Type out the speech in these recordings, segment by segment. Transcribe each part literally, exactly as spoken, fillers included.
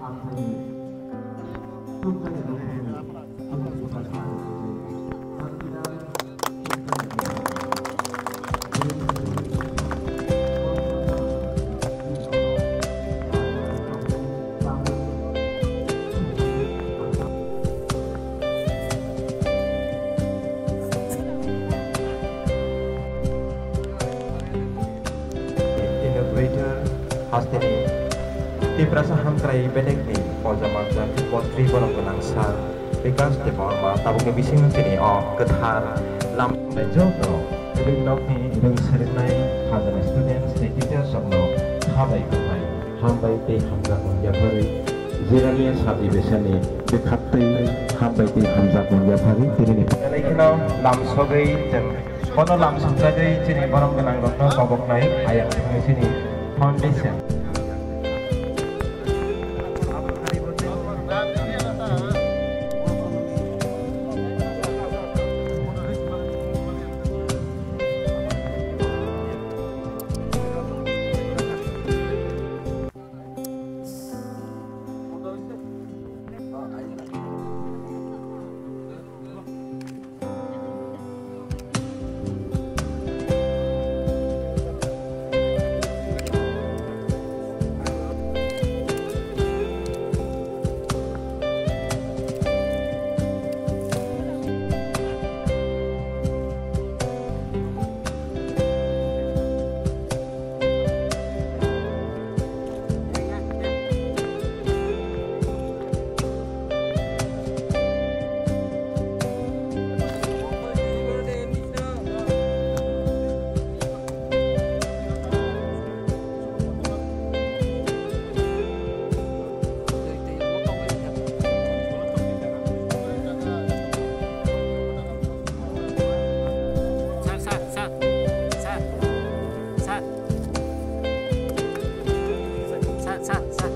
Inaugurator hasteni Tiprasa Hamkrai Bedekni Poja Manjak Montri Borom Gwnang Sir Bikash Debbarma tabukni bisingo chini o kwthar lam joto ringnokni ring seringnai khajani students tei teachers rokno khabai khabai hambai tei hamjakmung yapharwi Jirania sub division ni bwkhaktwi hambai tei hamjakmung yapharwi tinini. Belai kheno lam sogwi chwng bono lam sumjagwi chini borom gwnang rokno koboknai ayang thangwi chini foundation. Sir, sir, sir, sir, sir. Sir, sir, sir. Sir.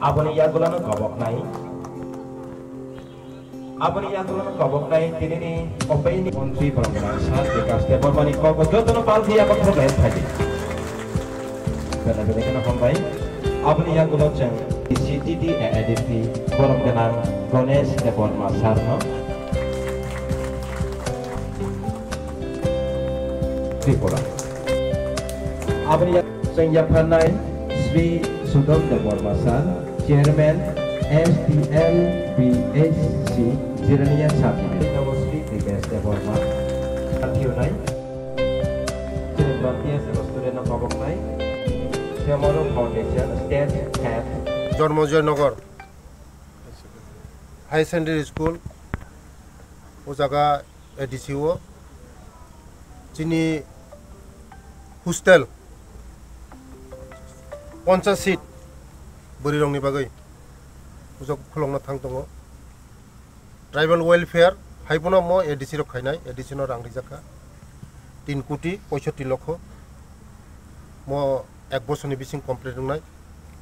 Aboni yagulano koboknai. Aboni yagulo koboknai tinini kopei ni montri borok gwnang sir Bikash Debbarmani kogo jotono palki yago khoroknai phaidi. Bele bele kheno hambai. Aboni yagulo chwng C T T A A D P borok gwnang Ganesh Debbarma sir no Tripura. Aboni yak-, chwng yapharnai Sri Sudom Debbarma sir, Chairman S D L B S C Jirania Sub Division. Sri Dipesh Debbarma, Kathiyunai, chini Bharatiya Seva Student no koboknai, Tomorrow Foundation, State Head. Jormojoy Nagar Higher Secondary School, o jaga A D C o chini hostel ponchas seat bwrwi rokni bagwi ujok khulokna thang tongo. Tribal welfare hai bono mo A D C rok khainai, A D C no rang rijak kha tin koti poisotti lokho. Mo ek bosorni bising complete wngnai,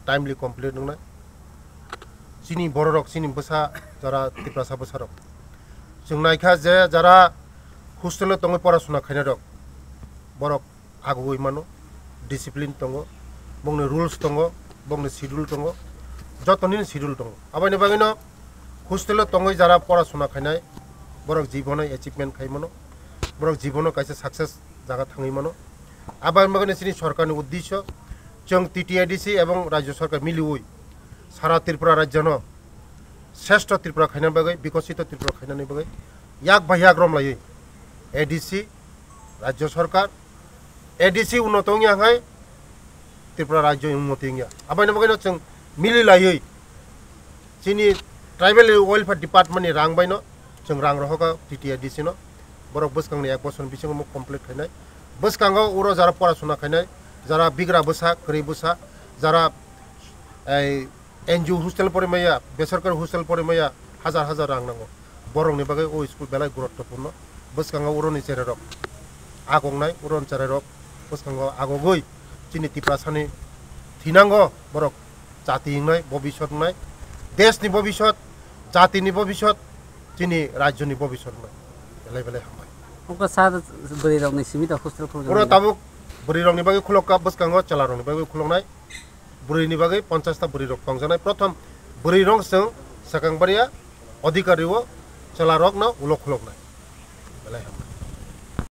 timely complete wngnai. Chini bororok, chini bwsa jara Tiprasa bwsarok. Chwng naikha je jara hostel o tongwi pora suna khainai rok, borok agugwi mano, discipline tongo, bongni rules tongo, bongni schedule tongo, jotoni schedule tongo. Aboni bagwino hostel o tongwi jara pora suna khainai, borok jibono achievement khai mano, borok jibono kaisa success jaga thangwi mano. Aboni bagwino chini sorkarni uddesyo, chwng T T A D C ebong rajyo sorkar miliwi sara Tripura rajyono sreshto Tripura khaina bagwi, bikosito Tripura khainani bagwi yak bai yak romlaiwi A D C, rajyo sorkar, A D C unnoto wngya hai Tripura rajyo unnoto wngya. Aboni bagwino chwng mili laiwi chini Tribal Welfare Department ni rang baino chwng rang rohoka T T A D C no. Borok bwskangni ek bosor bisingo mo complete khainai. Bwskango uro jara pora suna khainai, jara bigra bwsa, kwrwi bwsa, jara ei N G O hostel porimaya, besorkari hostel porimaya, hajar hajar rang nango. Borokni bagwi o school belai guruttopurno. Bwskango uroni chererok agongnai, uroni chererok bwskango agogwi chini Tiprasani thinango borok chati wngnai, bobisot wngnai. Deshni bobisot, jatini bobisot, chini rajyoni bobisot no. Belai belai hambai. Ungkha sir, bwrwi rokni simi to hostel khulukjak. Oro tabuk bwrwi rokni bagwi khulok ka, bwskango chwla rokni bagwi khuloknai. Bwrwini bagwi ponchash ta bwrwi rok tongjaknai. Prothom bwrwi rok chwng swkang baria adhikari o chwla rok no ulo khuloknai. Belai hambai.